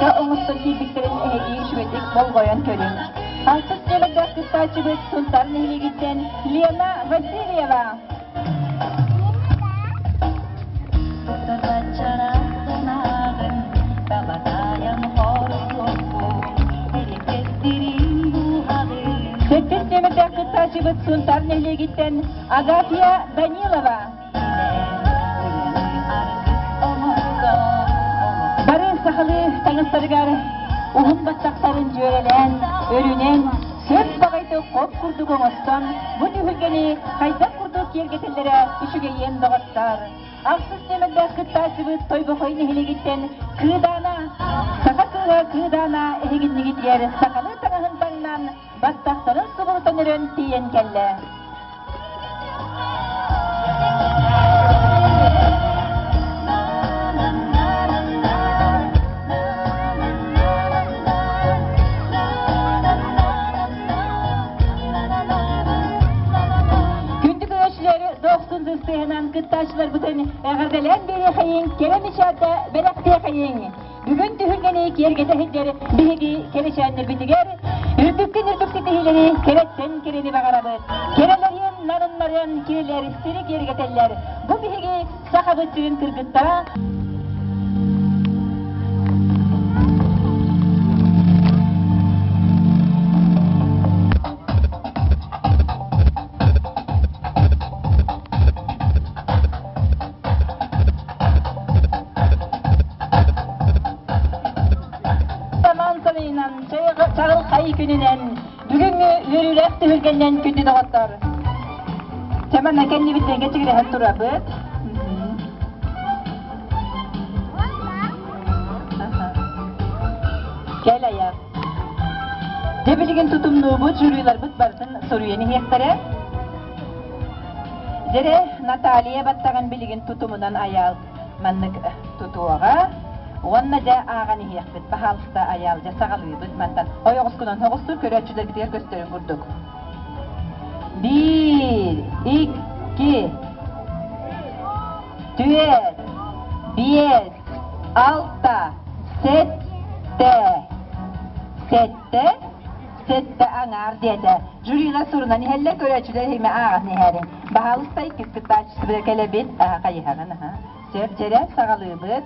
хайдахтарга оҥостон киирбиттэрин эһиги үчүгэйдик болҕойон көрүҥ. Алтыс нүөмэрдээх кыттааччыбыт Сунтаар нэһилиэгиттэн Лена Васильева. Сэттис нүөмэрдээх кыттааччыбыт Сунтаар нэһилиэгиттэн Агафья Данилова. Бары сахалыы таҥастарыгар уһун баттахтарын дьүөрэлээн, өрүнэн, сөп баҕайытык хоп курдук оҥостон, бу түһүлгэни хайдах курдук киэргэтэллэрэ үчүгэйиэн доҕоттор. Ахсыс нүөмэрдээх кыттааччыбыт Тойбохой нэһилиэгиттэн Кыыдаана, саха кыыһа Кыыдаана эһигиннигитигэр сахалыы таҥаһын таҥнан, баттахтарын субурутан өрөн тиийэн кэллэ. Күндү көрөөччүлэр, дохсун сыстыыһынан кыттааччыларбытын эҕэрдэлээн биэриэхэйиҥ, кэрэ мичээрдэ бэлэхтиэхэйиҥ! Бүгүн түһүлгэни киэргэтэ сылдьар биһиги кэрэчээннэрбитигэр үрдүктэн үрдүк ситиһиилэри кэрэттэн кэрэни баҕарабыт. Кэрэлэриэн, нарыннарыан кинилэр сири киэргэтэллэр. Бу биһиги сахабыт сирин кыргыттара Самаан сайынан, чаҕылхай күнүнэн, бүгүҥҥү үөрүүлээх түһүлгэннэн күндү доҕоттор! Чамана кэннибитинэн кэчигирэһэн турабыт. Кэл айар. Дьэ билигин тутумнуубут, жюриларбыт барытын суруйан иһиэхтэрэ. Дьэрэ, Наталья баттаҕын билигин тутумунан айаал маннык тутуоҕа. Уонна дьэ ааҕан иһиэхпит. Баһаалыста айаал дьэ саҕалыыбыт мантан. Ойоҕоскунан соҕустур көрөөччүлэрбитигэр көстөрүн курдук. Биир, икки, түөрт, биэс, алта, сэттэ, сэттэ, Сэттэ аҥаар диэтэ. Жюрилар сурунан иһэллэр, көрөөччүлэр иһимэ ааҕан иһээриҥ. Баһаалыста иккис кыттааччыбыта кэлэбит. Аха хайыһаҕын аха. Сөп дьэрэ саҕалыыбыт.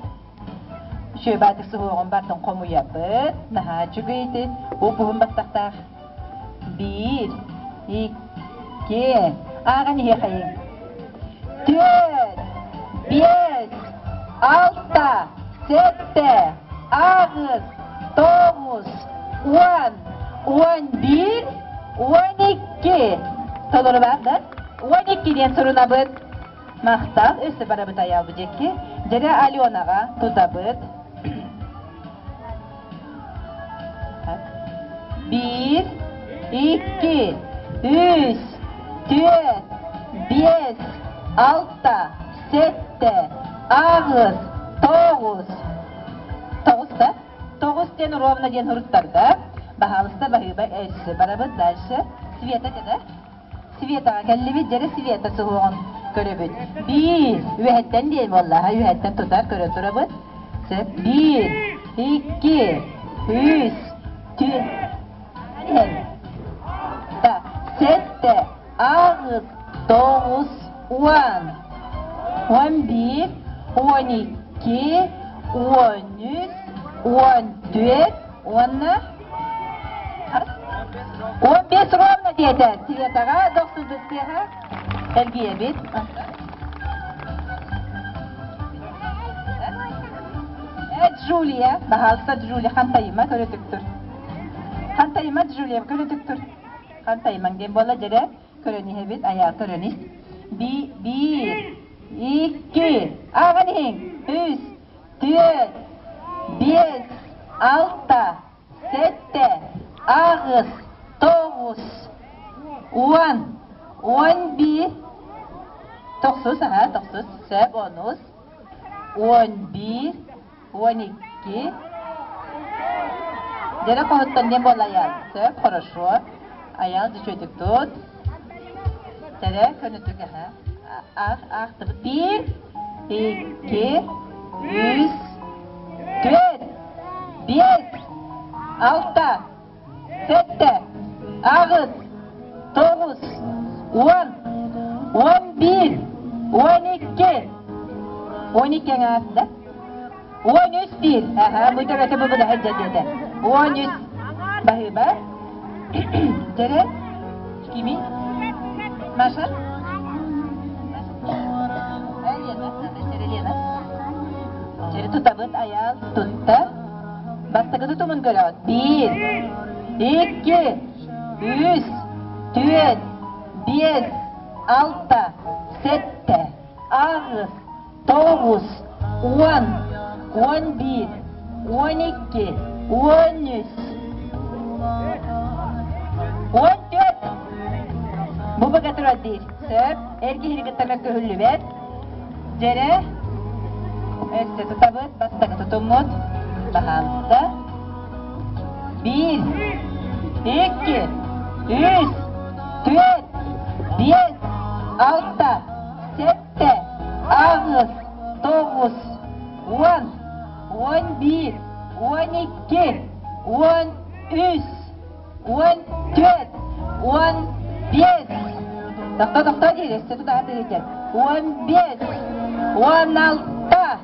Үчүгэй баатык суһуоҕун бартын хомуйабыт. Наһаа үчүгэй ити. Уп-уһун баттахтаах. Биир, икки, ааҕан иһиэхэйиҥ. Түөрт, биэс, алта, сэттэ, аҕыс, тоҕус, уон, 11, 12. Толору баар да? 12 диэн сурунабыт. Махтал, өссө барабыт айаалбыт дьэкки. Дьэрэ Аленаҕа тутабыт. Биир, икки, үс, түөрт, биэс, алта, сэттэ, аҕыс, тоҕус. Тоҕус да? Тоҕус диэн ровно диэн суруттарда. Баһаалыста баһыыба өссө барабыт дальше. Света да? Светаҕа кэллибит, дьэрэ Света суһуоҕун көрөбүт. Биир, үөһэттэн диэн буолла, үөһэттэн тутар көрө турабыт. Сөп, биир, икки, үс, түөрт, сэттэ, аҕыс, тоҕус, уон, 11, 12, 13, 14 уонна 15 ровно диэтэ. Светаҕа дохсудуктыаха эргийэбит. Э, Джулия, баһаалыста Джулия хантайыма көрөтүктүр. Хантайыма Джулия көрөтүктүр. Хантайымаҥ диэн буолла дьэрэ көрөн иһэбит, айаа көрөн ис. Би, биир, икки, ааҕан иһиҥ, үс, түөрт, биэс, алта, сэттэ, аҕыс, тоҕус, уон, 11, тохсус, аһа, тохсус, сөп, онус, 11, 12, Дьэрэ хоһуттан диэн буолла Айаал. Сөп, хорошо. Айаал дьүчүөтүк тут. Тэрэ көнөтүк аһа. Аах, аахтыбыт. Биир, икки, үс, түөрт. Биэс, алта, сэттэ, аҕыс, тоҕус, уон, 11, 12, 12 аҥаар да? 13 диир. Аһа, бу төбөтө бу быдаһа дьэ диэтэ. 13. Баһыыба. Дьэрэ, кими? Маша? Лена, Лена. Дьэрэ тутабыт айаал тутта. Бастакы тутумун көрөҕүт. Биир, икки, үс, түөрт, биэс, алта, сэттэ, аҕыс, тоҕус, уон, 11, 12, 13, 14. Бу богатырь диир. Сөп. Эр киһини кытта мөккүһүллүбэт. Дьэрэ, өссө тутабыт, бастакы тутуммут. Баһаалыста. Биир, икки, үс, түөрт, биэс, алта, сэттэ, аҕыс, тоҕус, уон, 11, 12, 13, 14, 15. Тохто, тохто диир, өссө тутаһа тыһыйдьар. 15, 16,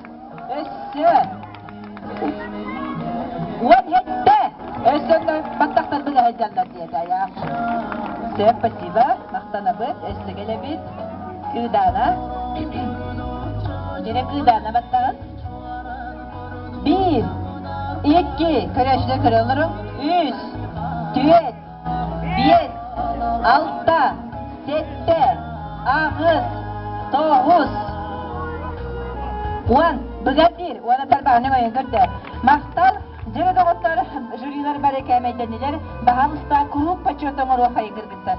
өссө. 17, өссө баттахтарбын эһэйдэллэр диэтэ айаах. Сөп, спасибо, махтанабыт, өссө кэлэбит. Кыыдаана. Дьире Кыыдаана баттаҕын. Биир, икки, көрөөччүлэр көрө олоруҥ. Үс, түөрт, биэс, алта, сэттэ, аҕыс, тоҕус, уон. Быгар диир, уона тарбаҕын өҥөйөн көрдө. Махтал, дьиҥ доҕоттор, жюрилар бары кээмэйдэннилэр, баһаалыста куруук почет оҥоруохайын кыргыттар.